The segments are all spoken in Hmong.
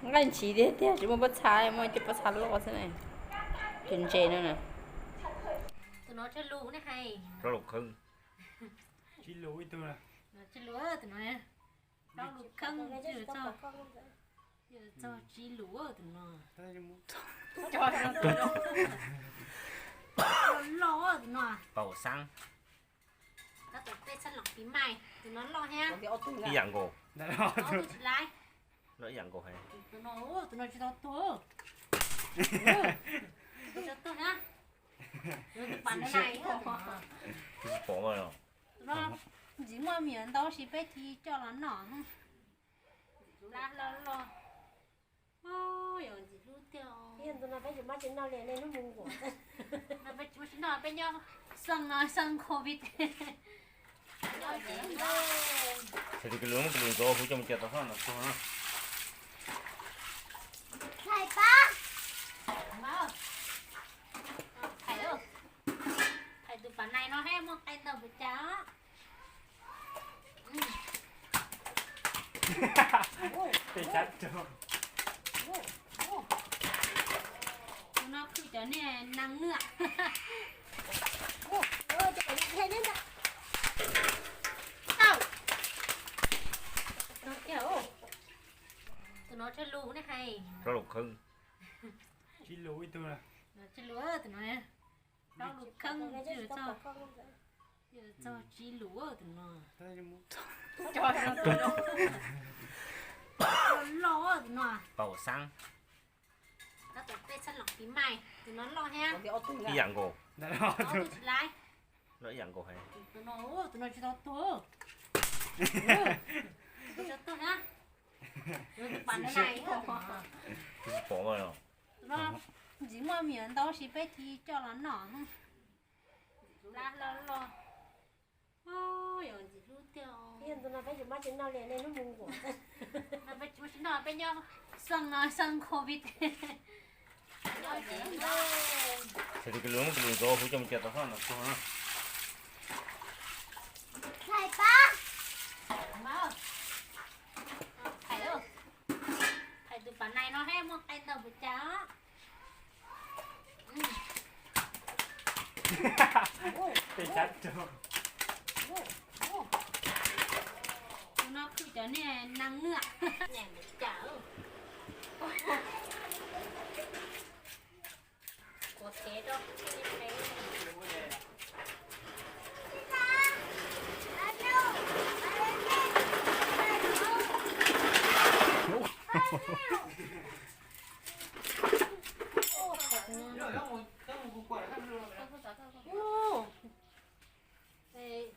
Nqaij ntshiv tiag tiag, tsis muaj pob txha, muaj cov pob txha loj xwb na. Tus ntses no na. Tus no tsawg lus ne hais? Rau lus kheeb. Tsib lus ib tug. Tsib lus tus no. Rau lus kheeb, txog tsib lus tus no. Loj tus no. Paum xeeb. Tab tom peb txhab loos pis mais, tus no loj thiab. Ib yam nkaus. Loj ib yam nkaus heev. Tus no, tus no tsis tau tuag. Tsis tau tuag na. Tus no ntxim muaj me nyuam ntau sis peb cia coj los noj. Laj loj loj. Yog ntxim hlub tiag. Tus no peb tsis muaj tsis noj li, nej hnub mus nkuam. No peb tsis muaj tsis noj, peb nyob xeev no xeev covid. Tsis tus kws lus, tus lus ntxuav huv coj mus cia tau hlob no tuag na. Thais pab. Thais, thais tus pas nais no thiab muaj qe ntau puas cas. Tus no khwv cov niag neeg nws. Tus no tsawg lus ne hais? Rau lus kheeb. Tsib lus ib tug. Tsib lus tus no. Rau lus kheeb, txog tsib lus tus no. Loj tus no. Paum xeeb. Tab tom peb txhab loos pis mais, tus no loj thiab. Ib yam nkaus. Loj ib yam nkaus heev. Tus no, tus no tsis tau tuag. Tsis tau tuag na. Tus no ntxim muaj me nyuam ntau sis peb cia coj los noj. Laj loj loj. Yog ntxim hlub tiag. Tus no peb tsis muaj tsis noj li, nej hnub mus nkuam. No peb tsis muaj tsis noj, peb nyob xeev no xeev covid. Tsis tus kws lus, tus lus ntxuav huv coj mus cia tau hlob no tuag na. Thais pab. Thais, thais tus pas nais no thiab muaj qe ntau puas cas. Tus no khwv cov niag neeg nws.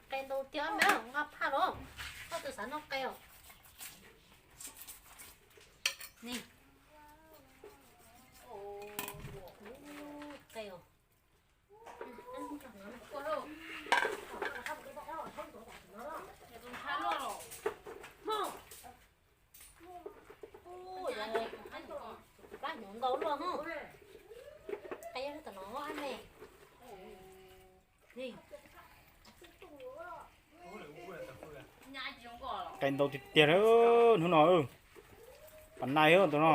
Qe ntau tiag me, nqa phaj los, koj tus xav noj qe os. Ni, qe os. Tus plab hnyuv ntau luaj hos. Qe tom no me. Qe ntau tiag tiag hnub no. Pas nais tus no.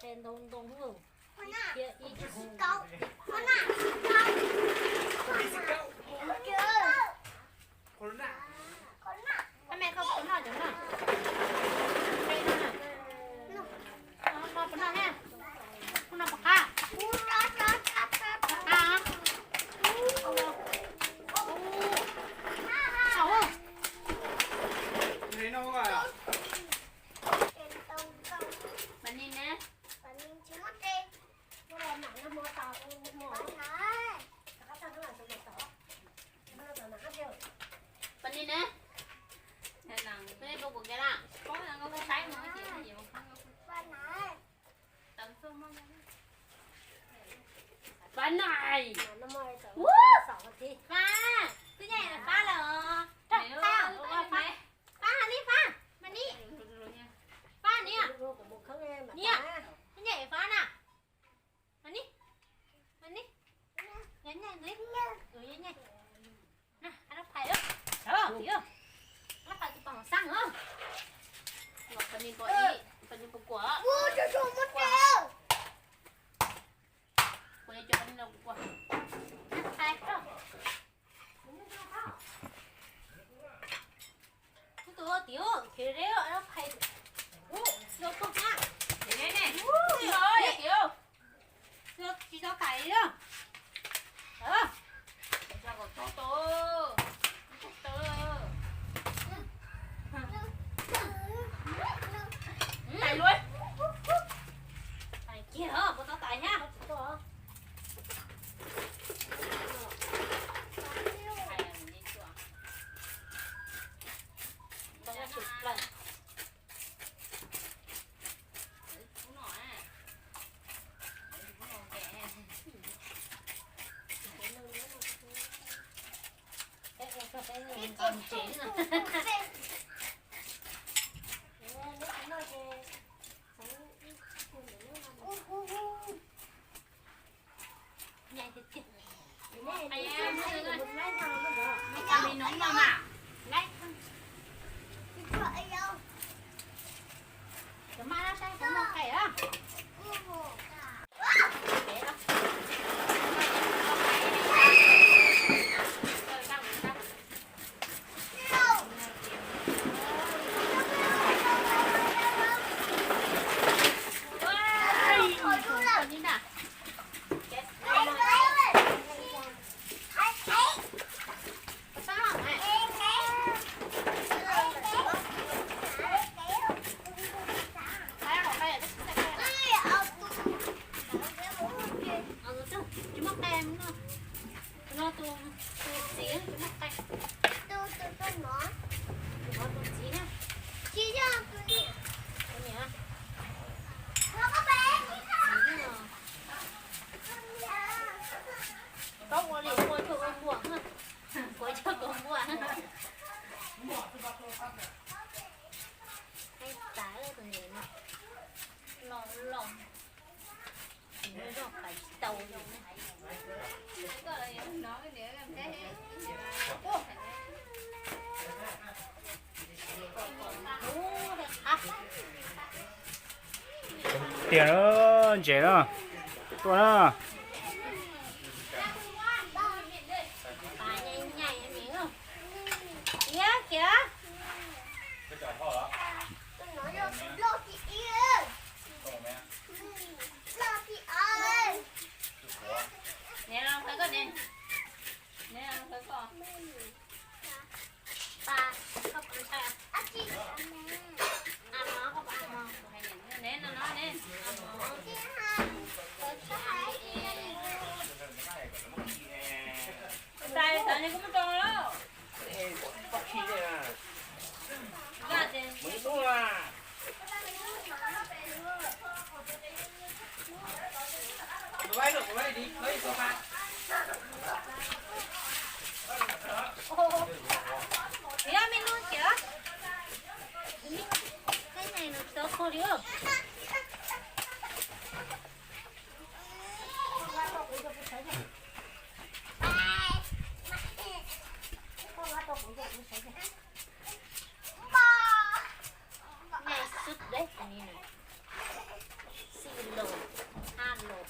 Qe ntau ntau. Ab me, koj puas noj cov no? Qe no na. Koj noj puas noj thiab? Koj noj puas qab? Qab. Pas nis ne? Pas nis ne? Pas nis rau kuv kev na. Pab nais. Pab, twb nyiam pab lawm. Pab, pab, pab, mas ni pab, mas ni. Pab ni, ni, twb nyiam pab na. Mas ni, mas ni, nyiam nyiam ni, nyiam nyiam. Na, Tiag, lab phais tus pas mos xab os. Los pas ni npua ib, pas ni npua kuam. Kuam li cov pas ni npua kuam. Phais rau. Tus tiag, khiav deb lab phais. Los pog na. Khiav deb ne. Tiag. Tsis tau tais li. Tais luaj. Tais kiag, puas tau tais thiab? Tsis muaj qe, tus no tus txiv tsis muaj qe. Tus no tus txiv na. Tus niam. Koj ua li ua coj ua npua, ua coj ua npua. Tus niam no los los. Tiag na, ntses na, tuaj na. Nyaj xwb deb tus ni na. Xij los, hab los.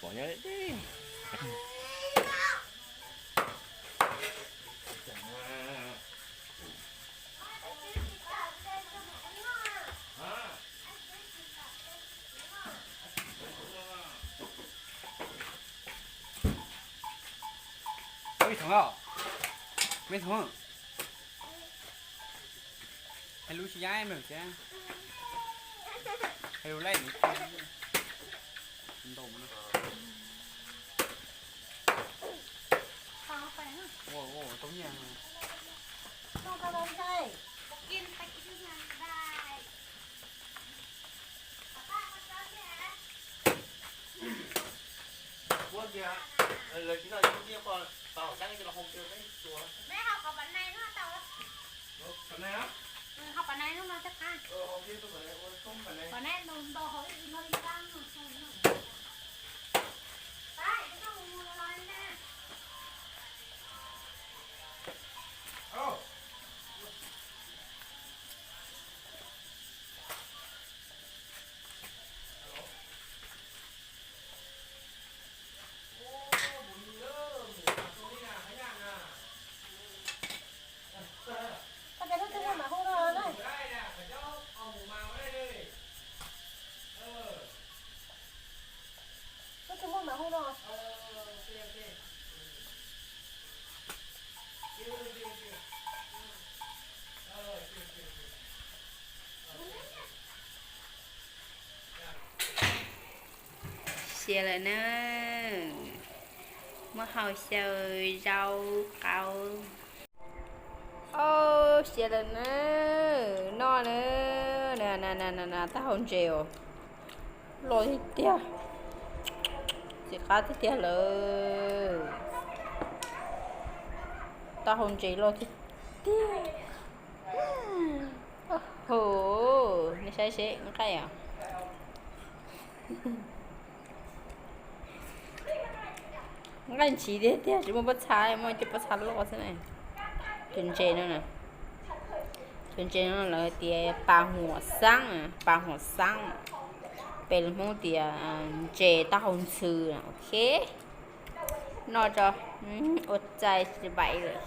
Pom nyob deb. Ib thoov, me thoov, hais lus tsis ya me thiab, hais lus lej ntau. Tau nyiaj. Ua tias lawv tsis noj ib ntiab qhov tau hauv tseeb ces los hau kiag peb tua. Peb hau qhov pam nai no tau. Pam nai, hau pam nai no tau thiab qab. Pam nai ntau ntau hauv ib no li qab no. Koj cov lub twg muaj mam hu rau na. Lub twg muaj mam hu rau. Siav lawm na, muab hau xyaw zaub qaub. Au, siav lawm na, noj na, taub hau ntses os, loj tiag tiag, txiv qab tiag tiag lawm. Taub hau ntses loj tiag tiag. Hu, nej saib seb nqaij os. Nqaij ntshis tiag tiag, tsis muaj pob txha, muaj cov pob txha loj xwb na. Tus ntses no, tus ntses no lawv tias pas huam xab, pas huam xab, peb lus Hmoob tias ntses taub hau ntxhw. Ok, noj tso, ua tsaij tsis npaim lawm.